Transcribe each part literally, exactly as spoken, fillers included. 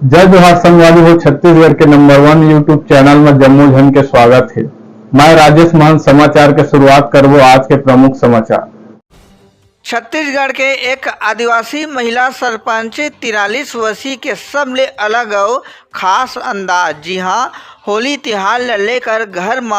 जय जोहार संगवारी हो, छत्तीसगढ़ के नंबर वन YouTube चैनल में जम्मो झन के स्वागत हे। मैं राजेश महंत। समाचार के शुरुआत करबो आज के प्रमुख समाचार। छत्तीसगढ़ के एक आदिवासी महिला सरपंच तिरालीस वर्षीय के सबले अलग अउ खास अंदाज, जी हाँ, होली तिहार ल लेकर घर म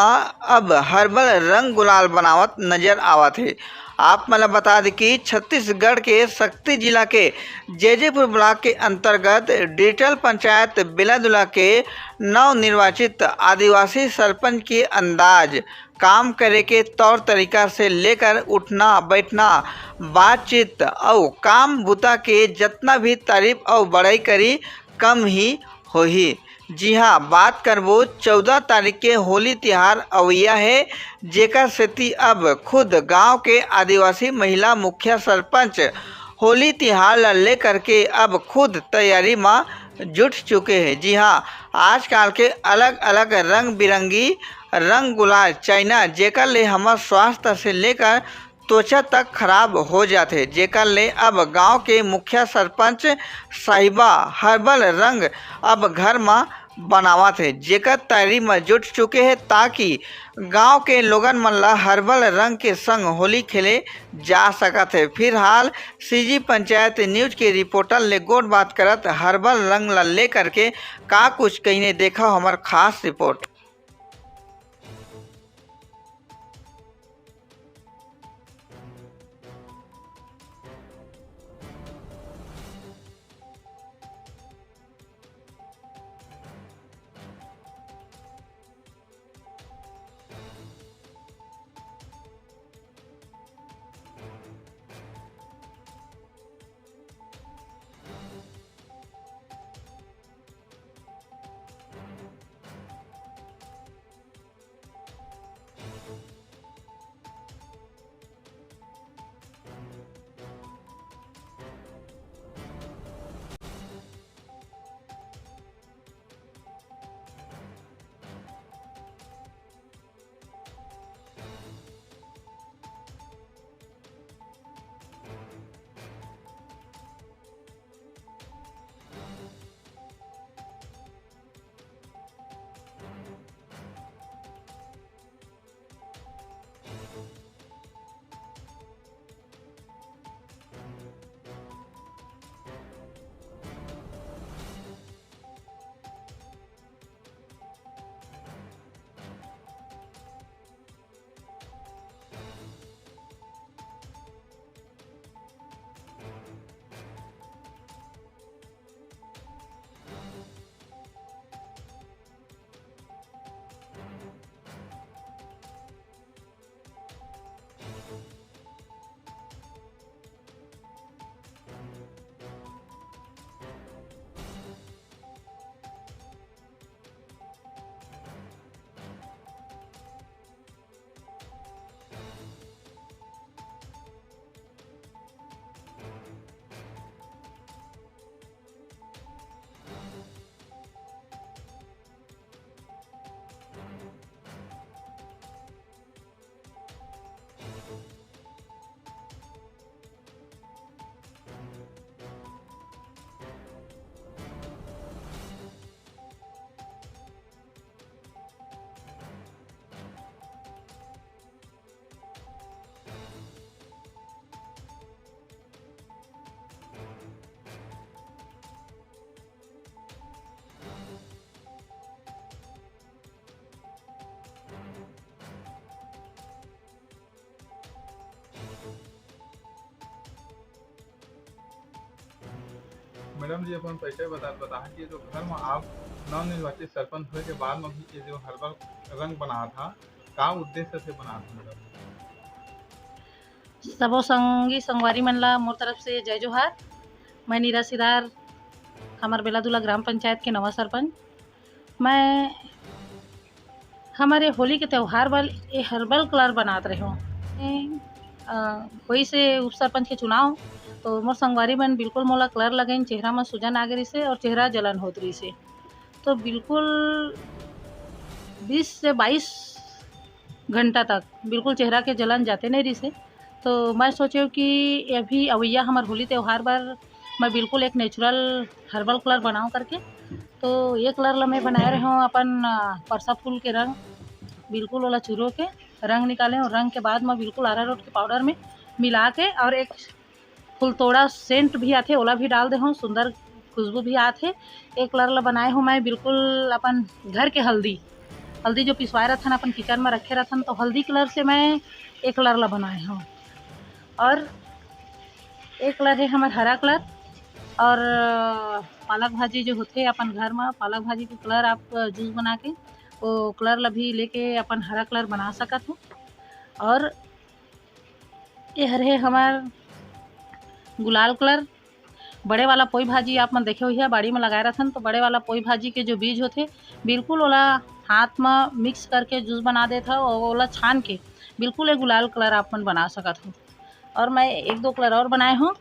अब हर्बल रंग गुलाल बनावत नजर आवत हे। आप मन ल बता दें कि छत्तीसगढ़ के सक्ती जिला के जैजेपुर ब्लॉक के अंतर्गत डिटल पंचायत बेलादुला के नवनिर्वाचित आदिवासी सरपंच के अंदाज, काम करे के तौर तरीका से लेकर उठना, बैठना, बातचीत अउ काम बुता के जतना भी तारीफ अउ बड़ाई करी, कम ही होही। जी हाँ, बात करबो चौदह तारीख के होली तिहार अवइया हे, जेकर सेती अब खुद गांव के आदिवासी महिला मुखिया सरपंच होली तिहार ला लेकर के अब खुद तैयारी म जुट चुके हे। जी हाँ, आजकल के अलग-अलग रंग-बिरंगी रंग गुलाल, चाइना, जेकर ले हमर स्वास्थ्य से लेकर त्वचा तक खराब हो जाथे, जेकर ले अब गांव के मुखिया सरपंच साहिबा हर्बल रंग अब घर म बनावत हे, जेकर तैयारी म जुट चुके हे, ताकि गांव के लोगन मन ल हर्बल रंग के संग होली खेले जा सकत हे। फिलहाल सीजी पंचायत न्यूज के रिपोर्टर ले गोठ बात करत हर्बल रंग ल लेकर के का कुछ कहिने, देखव हमर खास रिपोर्ट। मैडम जी, अपन परिचय बता, बता कि जो घर में आप नवनिर्वाचित सरपंच होए के बाद में भी ये जो हर्बल रंग बनात हा, का उद्देश्य से बनात हा मैडम? सबो संगी संगवारी मन ला मोर तरफ से जय जोहार। मैं नीरा सिदार, हमर बेलादुला ग्राम पंचायत के नवा सरपंच। मैं हमर ये होली के त्योहार बर ये हर्बल कलर बनात रहेंव। ए, अ, होइस हे उप सरपंच के चुनाव, तो मोर संगवारी मन बिल्कुल मोला कलर लगाइन, चेहरा म सूजन आ गे रिहिस हे और चेहरा जलन होत रिहिस हे। तो बिल्कुल बीस से बाईस घंटा तक बिल्कुल चेहरा के जलन जाते नहीं रिहिस हे। तो मैं सोचेंव कि अभी अवइया हमर होली त्योहार बर मैं बिल्कुल एक नेचुरल हर्बल कलर बनाऊँ करके। तो ये कलर ला मैं बनाए रहे हूँ अपन, अ, परसा फूल के रंग, बिल्कुल ओला चुरो के रंग निकाले हूँ। रंग के बाद मैं बिल्कुल अरारोट के पाउडर में मिला के और एक फुलतोड़ा सेंट भी आथे, ओला भी डाल दे हूँ, सुंदर खुशबू भी आथे। एक कलर ला बनाए हूँ मैं बिल्कुल अपन घर के हल्दी, हल्दी जो पिसवाए रथन अपन किचन में रखे रथन, तो हल्दी कलर से मैं एक कलर ला बनाए हूँ। और एक कलर है हमर हरा कलर, और पालक भाजी जो होथे अपन घर में, पालक भाजी के कलर आप जूस बना के वो कलर ला भी लेके अपन हरा कलर बना सकत हो। और ये हर है हमर गुलाल कलर। बड़े वाला पोई भाजी आप मन देखे होइहा, बाड़ी में लगाए रथन, तो बड़े वाला पोई भाजी के जो बीज होथे, बिल्कुल ओला हाथ में मिक्स करके जूस बना देत हव, और ओला छान के बिल्कुल एक गुलाल कलर आप मन बना सकत हो। और मैं एक दो कलर और बनाए हूँ।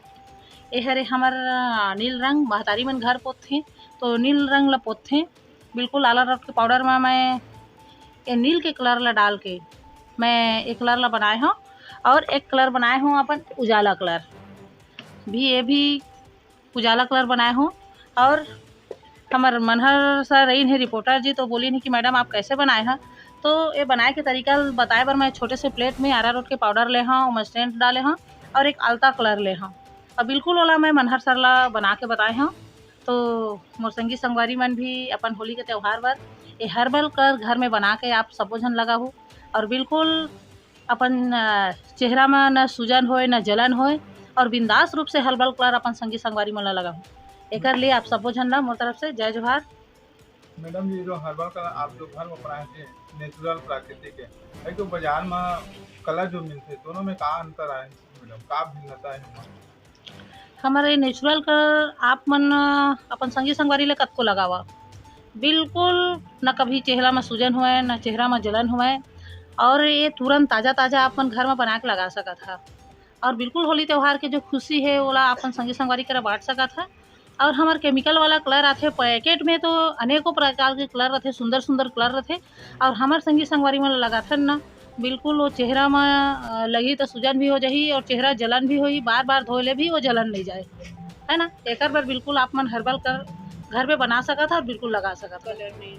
ये हरे हमर, अ, नील रंग, महतारी मन घर पोतथे, तो नील रंग ला पोतथे। बिल्कुल आला रख के पाउडर में मैं ये नील के कलर ला डाल के मैं एक कलर ला बनाए हूँ, और एक कलर बनाए हूँ अपन उजाला कलर भी, ये भी उजाला कलर बनाए हूँ। और हमर मनहर सर रहीन हे रिपोर्टर जी, तो बोलिन हे कि मैडम आप कैसे बनाए हैं, तो ये बनाए के तरीका बताए बर मैं छोटे से प्लेट में अरारोट के पाउडर ले हूँ, ओमा सेंट डाले हूँ और एक आलता कलर ले हूँ, और बिल्कुल ओला मैं मनहर सर ला बना के बताए हूँ। तो मोर संगी संगवारी मन भी अपन होली के त्यौहार बर ये हर्बल कलर घर में बना के आप सबो झन लगाहू, और बिल्कुल अपन, अ, चेहरा में न सूजन होए, न जलन होए, और बिंदास रूप से हर्बल कलर अपन संगी संगवारी मन ला लगाहू। एकर लिए आप सबो झन ला मोर तरफ से जय जोहार। मैडम, ये जो हर्बल कलर आप जो घर में बनाए थे, नेचुरल, प्राकृतिक है, एक तो बाजार में कलर जो मिलते, दोनों में का अंतर आए मैडम, का भिन्नता है? हमारे नेचुरल कलर आप मन, अ, अपन संगी संगवारी ले कतको लगावा, बिल्कुल न कभी चेहरा में सूजन होए, न चेहरा में जलन होए, और ये तुरंत ताज़ा ताज़ा आप मन घर में बना के लगा सकत हा। और बिल्कुल होली त्यौहार के जो खुशी है, ओला अपन संगी संगवारी करा बांट सकत हा। और हमर केमिकल वाला कलर आथे पैकेट में, तो अनेकों प्रकार के कलर रथे, सुंदर सुंदर कलर रथे। और हमर संगी संगवारी मन लगाथन ना, बिल्कुल वो चेहरा में, अ, लगही तो सूजन भी हो जाही और चेहरा जलन भी होही, बार बार धोए ले भी वो जलन नहीं जाए, है ना। एकर बर बिल्कुल आप मन हर्बल कर घर पे बना सकत हा और बिल्कुल लगा सकत हा। कलर नहीं।